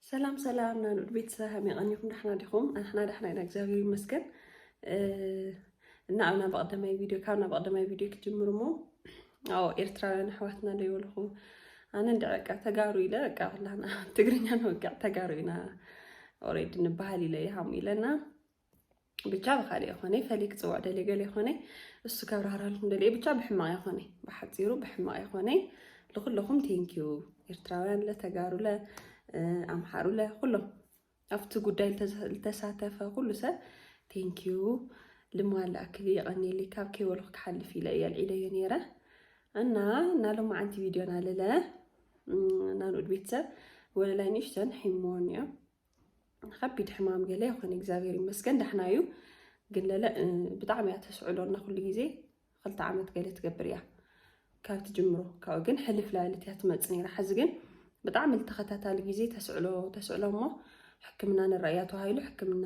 ሰላም ሰላም ናንኡድ ቤተሰብ፣ ከመይ ቀኒኹም? ዳሕና ዲኹም? ኣንሕና ዳሕና ኢና፣ እግዚኣብሔር ይመስገን። እ፣ እና ኣብ ናብ ቀዳማይ ቪድዮ፣ ካብ ናብ ቀዳማይ ቪድዮ ክጅምር እሞ፣ ኣዎ፣ ኤርትራውያን ኣሕዋትና ዶ ይበልኹ? ኣነ እንደ በቃ ተጋሩ ኢለ፣ በቃ ኩላና ትግርኛ ንወግዕ፣ ተጋሩ ኢና ኦሬዲ ንበሃል ኢለ ይሃሙ ኢለና። ብቻ ብኻልእ ይኾነ፣ ፈለይ ክጽውዕ ደልየ፣ ገለ ይኾነ፣ እሱ ከብራህራልኩም ደልየ። ብቻ ብሕማቕ ይኾነ፣ ብሓጺሩ ብሕማቕ ይኾነ። ልኹለኹም ቴንኪዩ። ኤርትራውያን ለ፣ ተጋሩ ለ፣ እ፣ ኣምሓሩ ለ፣ ኩሎም ኣብቲ ጉዳይ ልተሳ-፣ ልተሳተፈ ኩሉ ሰብ ቴንኪዩ። ልማል ኣክል የቐንየለይ፣ ካብ ከይበልኩ ክሓልፍ ኢለ እየ ኣልዒለዮ ነይረ። እና፣ እና ሎማዓንቲ ቪድዮና ለለ፣ እ፣ ናንኡድ ቤተሰብ ወለላይ ንእሽተን ሒሞን እዮም። ከቢድ ሕማም ገለ ይኾነ፣ እግዚኣብሔር ይመስገን፣ ዳሕና እዩ። ግን ለለ፣ እ፣ ብጣዕሚ እያ ተስዕሎና ኩሉ ግዜ። ክልተ ዓመት ገለ ትገብር እያ ካብ ትጅምሮ። ካብኡ ግን ሕልፍ ላለት እያ ትመጽእ ነይራ። ሕዚ ግን ብጣዕሚ ልተኸታታሊ ግዜ ተስዕሎ፣ ተስዕሎ እሞ ሕክምና ንረኣያ ተባሂሉ ሕክምና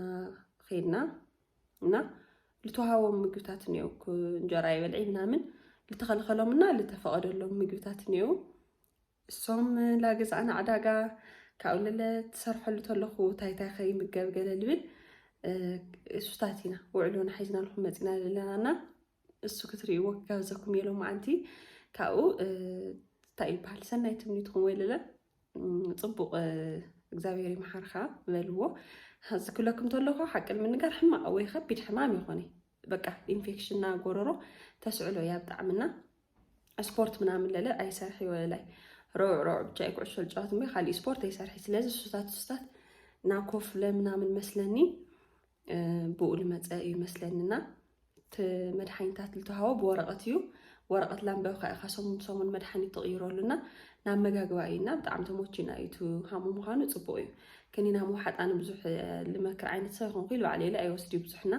ኸይድና እና ልተዋሃቦም ምግብታት እኒኦ፣ ክ-፣ እንጀራ ይበልዒ ምናምን ልተኸልኸሎም እና ልተፈቐደሎም ምግብታት እኒኦ። እሶም ላገዛእና ዕዳጋ ካብኡ ለለ ትሰርሐሉ ተለኹ እንታይ እንታይ ከይምገብ ገለ ልብል፣ እ፣ እሱታት ኢና ውዕሎና ሒዝና ልኹም መጺና ዘለና እና እሱ ክትርእይዎ ክጋብዘኩም እየ ሎማዓንቲ። ካብኡ፣ እ፣ እንታይ ይበሃል፣ ሰናይ ትምኒትኩም ወይ ለለ፣ እም፣ ጽቡቕ፣ እ፣ እግዚኣብሔር ይምሓርካ በልዎ። እዚ ክብለኩም ተለኹ ሓቂ ንምንጋር ሕማቕ ወይ ከቢድ ሕማም ይኾነ። በቃ ኢንፌክሽንና ጎረሮ ተስዕሎ እያ ብጣዕምና። ስፖርት ምናምን ለለ ኣይሰርሒ ወለላይ። ሮዕ ሮዕ ብቻ እዩ ኩዕሾ ልጫወት እምበር ካሊእ ስፖርት ኣይሰርሒ። ስለዚ እሱታት እሱታት እና ኮፍለ ምናምን መስለኒ፣ እ፣ ብኡ ልመጸ እዩ መስለኒ እና እቲ መድሓኒታት ልተዋህቦ ብወረቐት እዩ። ወረቐት ላንበብካ ኢኻ ሰሙን ሰሙን መድሓኒት ትቕይረሉ እና ናብ መጋግባ እዩ እና ብጣዕሚ ተሞቺና እዩ። እቲ ሃሙ ምዃኑ ጽቡቕ እዩ። ከኒና ምውሓጥ ኣነ ብዙሕ፣ እ፣ ልመክር ዓይነት ሰብ ይኹንኩ ኢሉ ባዕለይ ኢለ ኣይወስድ እዩ ብዙሕ እና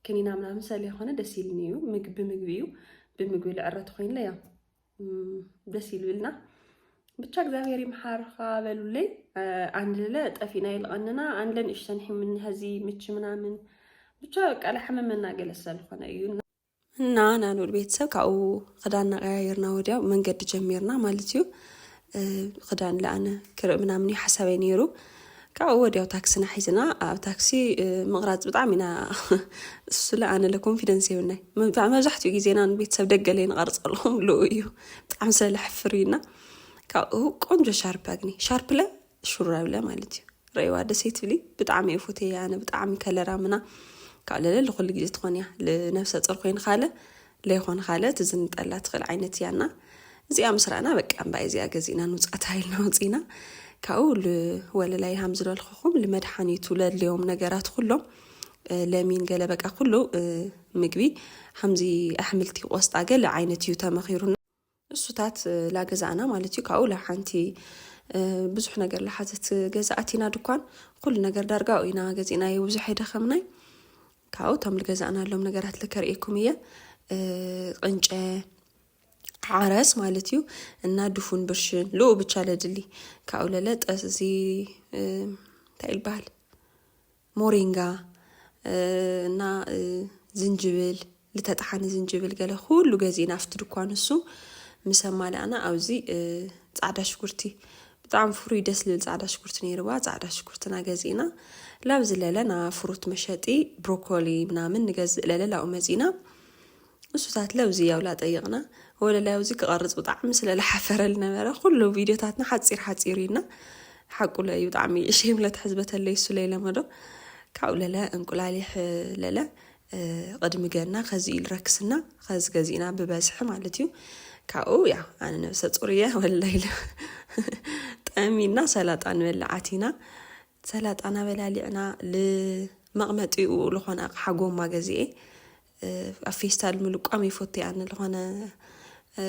ከኒና ምናምን ሰለ ይኾነ ደስ ኢልኒ እዩ። ምግቢ ምግቢ እዩ። ብምግቢ ልዕረ ተኾይንለ ያው፣ እም፣ ደስ ይልብልና። ብቻ እግዚኣብሔር ይምሓርካ በሉለይ። እ፣ ኣንድለ ጠፊና ይልቐንና፣ ኣንድለ ንእሽተን ሒምኒ ሀዚ ምች ምናምን። ብቻ በቃ ለሐመመና ገለ ስለዝኾነ እዩ። እና ናንኡድ ቤተሰብ ካብኡ ክዳንና ቀያይርና ወዲያው መንገዲ ጀሚርና ማለት እዩ። እ፣ ክዳን ለኣነ ክርኢ ምናምን እዩ ሓሳበይ ነይሩ። ካብኡ ወዲያው ታክስና ሒዝና፣ ኣብ ታክሲ፣ እ፣ ምቕራጽ ብጣዕሚ ኢና፣ እሱ ለኣነ ለ ኮንፊደንስ የብልናይ። መብዛ-፣ መብዛሕትኡ ግዜና ንቤተሰብ ደገ ለይ ንቐርጸሎም ልኡ እዩ። ብጣዕሚ ስለ ለሕፍር እዩ እና። ካብኡ ቆንጆ ሻርፕ ኣግኒ። ሻርፕ ለ ሹራብ ለ ማለት እዩ። ረእይዋ ደስ ትብሊ። ብጣዕሚ እየ ፎቴ ኣነ፣ ብጣዕሚ ከለራ ምና። ካብ ለለ ልኹሉ ግዜ ትኾን እያ። ልነፍሰ ጾር ኮይንካ ለ፣ ለይኮንካ ለ፣ ትዝንጠላ ትኽእል ዓይነት እያ እና። እዚኣ ምስ ረኣና በቃ እምባ እዚኣ ገዚእና ንውጻእ ተባሂልና ወጺና። ካብኡ ል-፣ ወለላይ ሃም ዝበልኩኹም ልመድሓኒቱ ለድልዮም ነገራት ኩሎም፣ እ፣ ለሚን ገለ በቃ ኩሉ፣ እ፣ ምግቢ ሃምዚ ኣሕምልቲ ቆስጣ ገለ ዓይነት እዩ ተመኺሩና። እሱታት፣ እ፣ ላገዛእና ማለት እዩ። ካብኡ ላሓንቲ፣ እ፣ ብዙሕ ነገር ላሓዘት ገዛእት ኢና ድኳን። ኩሉ ነገር ዳርጋ ኣብኡ ኢና ገዚእናዮ፣ ብዙሕ ኣይደኸምናይ። ካብኡ እቶም ልገዛእናሎም ነገራት ልከርእየኩም እየ። እ፣ ቅንጨ፣ ዓረስ ማለት እዩ። እና ድፉን ብርሽን ልኡ ብቻ ለድሊ። ካብኡ ለለ ጠዚ፣ እ፣ እንታይ ይልበሃል? ሞሪንጋ፣ እ፣ እና፣ እ፣ ዝንጅብል፣ ልተጠሓነ ዝንጅብል ገለ ኩሉ ገዚእና ኣብቲ ድኳን እሱ። ምስ ኣማልኣና ኣብዚ፣ እ፣ ጻዕዳ ሽጉርቲ፣ ብጣዕሚ ፍሩይ ደስ ልብል ጻዕዳ ሽጉርቲ ነይርዋ። ጻዕዳ ሽጉርትና ገዚእና ላብ ዝለለ ና ፍሩት መሸጢ ብሮኮሊ ምናምን ንገዝእ ለለ ላኡ መጺና። እሱታት ለውዚ ያውላ ጠይቕና። ወለላይ ኣብዚ ክቐርጽ ብጣዕሚ ስለ ልሓፈረ ልነበረ ኩሉ ቪድዮታትና ሓጺር ሓጺር ኢና። ሓቁ ለ እዩ ብጣዕሚ ሼም ለትሕዝበተለይ እሱ ለይለመዶ። ካብኡ ለለ እንቁላሊሕ ለለ፣ እ፣ ቅድሚ ገና ከዚ ኢሉ ረክስና፣ ከዚ ገዚእና ብበዝሒ ማለት እዩ። ካብኡ ያ ኣነ ነብሰ ጹር እየ ወለላይ ኢለ ጠሚና ሰላጣ ንበልዓት ኢና። ሰላጣና በላሊዕና ልመቕመጢኡ ልኾነ ኣቕሓ ጎማ ገዚኤ፣ እ፣ ኣብ ፌስታል ምልቋም ይፎቴ ኣነ ልኾነ፣ እ፣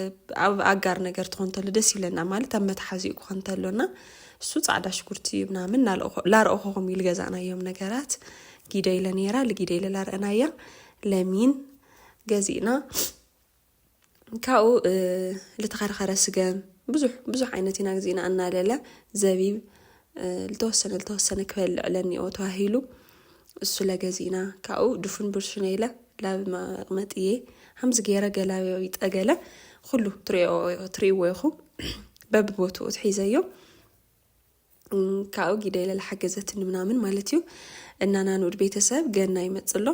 ኣብ ኣጋር ነገር ትኾን ተሎ ደስ ይብለና፣ ማለት ኣብ መትሓዚኡ ክኾን ተሎና እሱ ጻዕዳ ሽጉርቲ ምናምን ናልእኾ-፣ ላርኦኾኹም ኢሉ ገዛእናዮም ነገራት ጊደ ኢለ ነይራ፣ ልጊደ ኢለ ላርአናያ ለሚን ገዚእና። ካብኡ፣ እ፣ ልተኸርኸረ ስገም ብዙሕ፣ ብዙሕ ዓይነት ኢና ግዜና እናለለ ዘቢብ፣ እ፣ ልተወሰነ፣ ልተወሰነ ክበልዕ ለኒኦ ተባሂሉ እሱ ለገዚእና። ካብኡ ድፉን ብርሽነ ኢለ ላብ መቕመጥዬ ሃምዚ ገይረ ገላቢጠ ገለ ኩሉ ትሪኦ-፣ ትሪእዎ ኢኹም። በብቦትኡ ትሒዘዮ። ካብኡ ጊደ ኢለ ሓገዘትኒ ምናምን ማለት እዩ። እና ናንኡድ ቤተሰብ ገና ይመጽእ ኣሎ።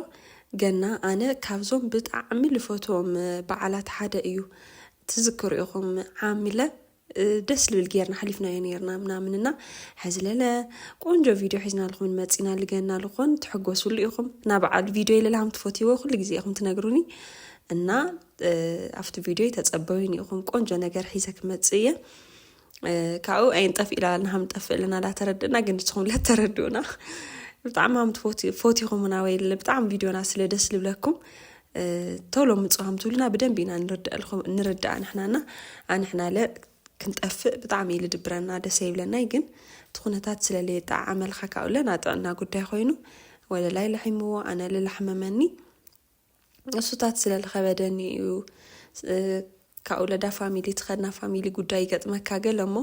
ገና ኣነ ካብዞም ብጣዕሚ ልፈትዎም በዓላት ሓደ እዩ። ትዝክሩ ኢኹም ዓሚለ ደስ ልብል ጌርና ሓሊፍናዮ ነርና ምናምን። እና ሕዚ ለለ ቆንጆ ቪድዮ ሒዝናልኩም መጺና። ልገና ልኾን ትሕጎሱሉ ኢኹም። ና በዓል ቪድዮ ለለ ሃም ትፈትይዎ ኩሉ ግዜ ኢኹም ትነግሩኒ። እና ኣብቲ ቪድዮ ተጸበዩኒ ኢኹም። ቆንጆ ነገር ሒዘ ክመጽእ እየ። ካብኡ ኣይንጠፍ ኢላና ሃም ንጠፍእ ኣለና ላተረድእና፣ ግን ንስኹም ለተረድኡና። ብጣዕሚ ሃም ትፈትይኹምና ወይ ብጣዕሚ ቪድዮና ስለ ደስ ልብለኩም ቶሎ ምጽእ ሃም ትብሉና ብደንብ ኢና ንርዳእ። ንሕናና ኣንሕናለ ክንጠፍእ ብጣዕሚ እዩ ልድብረና፣ ደስ ይብለናይ። ግን እቲ ኩነታት ስለ ለየጣዓመልካ ካብኡ ለና ጥዕና ጉዳይ ኮይኑ፣ ወለላይ ለሒምዎ፣ ኣነ ለላሕመመኒ እሱታት ስለ ልኸበደኒ እዩ። ካብኡ ለዳ ፋሚሊ ትኸድና ፋሚሊ ጉዳይ ይገጥመካ ገለ እሞ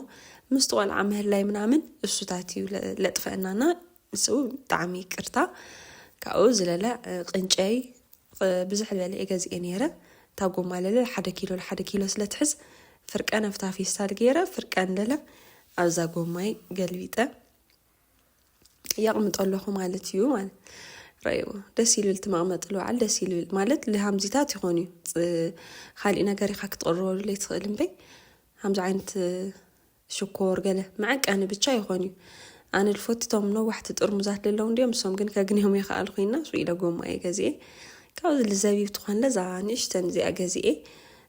ምስቲ ቆልዓ ምህላይ ምናምን እሱታት እዩ ለጥፈአናና። ንሱ ብጣዕሚ ይቅርታ። ካብኡ ዝለለ ቅንጨይ ብዙሕ ዝበለ እየ ገዚኤ ነይረ። እታ ጎማ ለለ ሓደ ኪሎ ሓደ ኪሎ ስለ ትሕዝ ፍርቀን ኣብታ ፌስታል ገይረ ፍርቀን ለለ ኣብዛ ጎማይ ገልቢጠ የቕምጦ ኣለኹ ማለት እዩ። ማለት ረእይዎ ደስ ይልብል፣ እቲ መቕመጢ ልበዓል ደስ ይልብል። ማለት ልሃምዚታት ይኾን እዩ፣ ካሊእ ነገር ኢኻ ክትቕርበሉ ለይትኽእል እምበይ ሃምዚ ዓይነት ሽኮር ገለ መዐቀኒ ብቻ ይኾን እዩ። ኣነ ልፈትቶም ነዋሕቲ ጥርሙዛት ለለዉ እንዲዮም፣ እሶም ግን ከግንዮም ይኸኣል ኮይና ሱ ኢለ ጎማ እየ ገዚኤ። ካብዚ ልዘቢብ ትኾን ለዛ ንእሽተን እዚኣ ገዚኤ።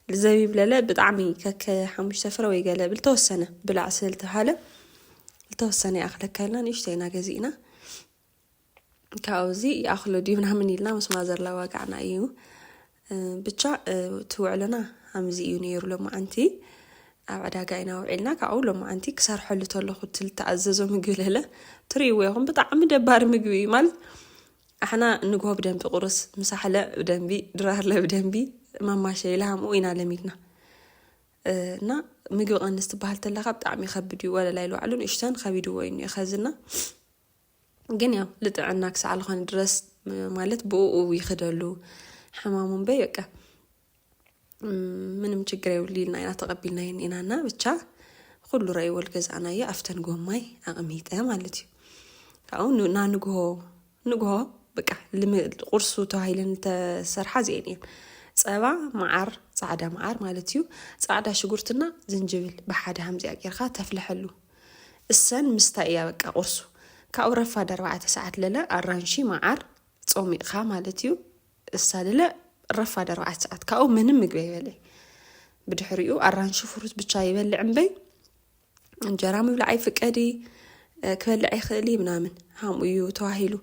ልዘቢብ ለለ ብጣዕሚ ከከ ሓሙሽተ ፍረ ወይ ገለ ብልተወሰነ ብላዕ ስለ ልተባሃለ ልተወሰነ ይኣኽለካ ኢልና ንእሽተይና ገዚእና። ካብዚ ይኣኽሎ ድዩ ምናምን ኢልና ምስ ማዘር ላዋጋዕና እዩ። ብቻ እቲ ውዕሎና ሃምዚ እዩ ነይሩ። ሎማዓንቲ ኣብ ዕዳጋ ኢና ውዒልና። ካብኡ ሎማዓንቲ ክሰርሐሉ ተለኹ እቲ ልተኣዘዞ ምግቢ ለለ ትርእይዎ ኢኹም። ብጣዕሚ ደባሪ ምግቢ እዩ። ማለት ኣሕና ንግሆ ብደንቢ ቁርስ፣ ምሳሕለ ብደንቢ፣ ድራርለ ብደንቢ፣ ማማሸ ኢላ ሃምኡ ኢና ለሚድና። እና ምግቢ ቀንስ ትበሃል ተለኻ ብጣዕሚ ይኸብድ እዩ። ወለላይ ልባዕሉ ንእሽተን ከቢድዎ እዩ እኒኦ ከዝና። ግን ያው ልጥዕና ክሳዕ ልኾነ ድረስ ማለት ብእኡ ይኽደሉ ሕማሙ እምበይ በቃ ምንም ችግር የብሉ ኢልና ኢና ተቐቢልናየን ኢናና። ብቻ ኩሉ ረእይዎ ልገዛእናዮ ኣብተን ጎማይ ኣቕሚጠ ማለት እዩ። ካብኡ ን-፣ ና ንግሆ፣ ንግሆ በቃ ልም-፣ ቁርሱ ተባሂለን ዝተሰርሓ እዚኤን እየን። ጸባ፣ መዓር፣ ጻዕዳ መዓር ማለት እዩ። ጻዕዳ ሽጉርትና ዝንጅብል ብሓደ ሃምዚኣ ጌርካ ተፍልሐሉ። እሰን ምስታይ እያ በቃ ቁርሱ። ካብኡ ረፋድ ኣርባዕተ ሰዓት ለለ ኣራንሺ መዓር ጾሚቕካ ማለት እዩ። እሳ ለለ ረፋድ ኣርባዕተ ሰዓት ካብኡ ምንም ምግቢ ኣይበልዕ። ብድሕሪኡ ኣራንሺ ፍሩት ብቻ ይበልዕ እምበይ እንጀራ ምብላዕ ኣይፍቀዲ፣ እ፣ ክበልዕ ኣይኽእል እዩ ምናምን። ሃምኡ እዩ ተባሂሉ።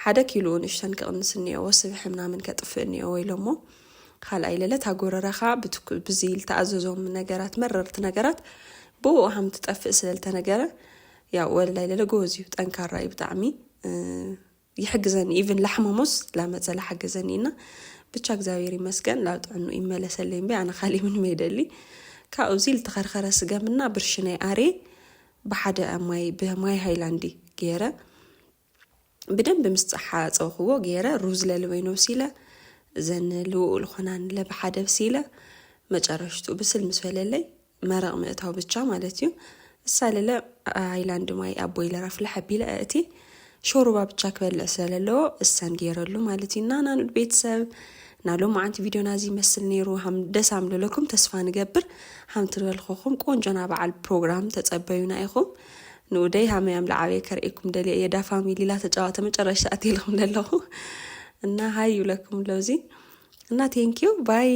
ሓደ ኪሎ ንእሽተን ክቕንስ እኒኦዎ፣ ስብሒ ምናምን ከጥፍእ እኒኦዎ ኢሎሞ። ካልኣይ ለለ እታ ጎረረኻ ብትኩ-፣ ብዚ ልተኣዘዞም ነገራት፣ መረርቲ ነገራት ብኡ ሃም ትጠፍእ ስለ ልተነገረ፣ ያው ወለላይ ለለ ጎበዝ እዩ፣ ጠንካራ እዩ ብጣዕሚ። እ፣ ይሕግዘኒ። ኢቭን ላሕመሞስ ላመፀ ላሓገዘኒ እና ብቻ እግዚኣብሔር ይመስገን። ላብ ጥዕኑ ይመለሰለይ እምበይ ኣነ ካሊእ ምንም የደሊ። ካብዚ ልተኸርኸረ ስገምና ብርሽነይ ኣሬ ብሓደ ማይ፣ ብማይ ሃይላንዲ ገይረ ብደንብ ምስ ጸሓ ጸውኽዎ ገይረ ሩዝ ለልበይኖ ብሲለ እዘን ልውኡ ልኾናን ለብሓደ ብሲለ መጨረሽቱ ብስል ምስ በለለይ መረቕ ምእታው ብቻ ማለት እዩ። እሳ ለለ ሃይላንድ ማይ ኣብ ቦይለር ኣፍልሕ ኣቢለ እቲ ሾርባ ብቻ ክበልዕ ስለ ዘለዎ እሰን ገይረሉ ማለት እዩ። እና ናኑድ ቤተሰብ ናሎም መዓንቲ ቪዲዮና እዚ ይመስል ነይሩ። ሃም ደስ ኣምለለኩም ተስፋ ንገብር። ሃም ትበልኸኹም ቆንጆና በዓል ፕሮግራም ተጸበዩና ኢኹም። ንኡደይ ሃመያም ለዓበይ ከርእየኩም ደልየ እየ። ዳ ፋሚሊ ላ ተጫዋተ መጨረሻ ኣትልኩም ዘለኹ። እና ሃይ ይብለኩም ኣለዚ። እና ቴንኪዩ ባይ።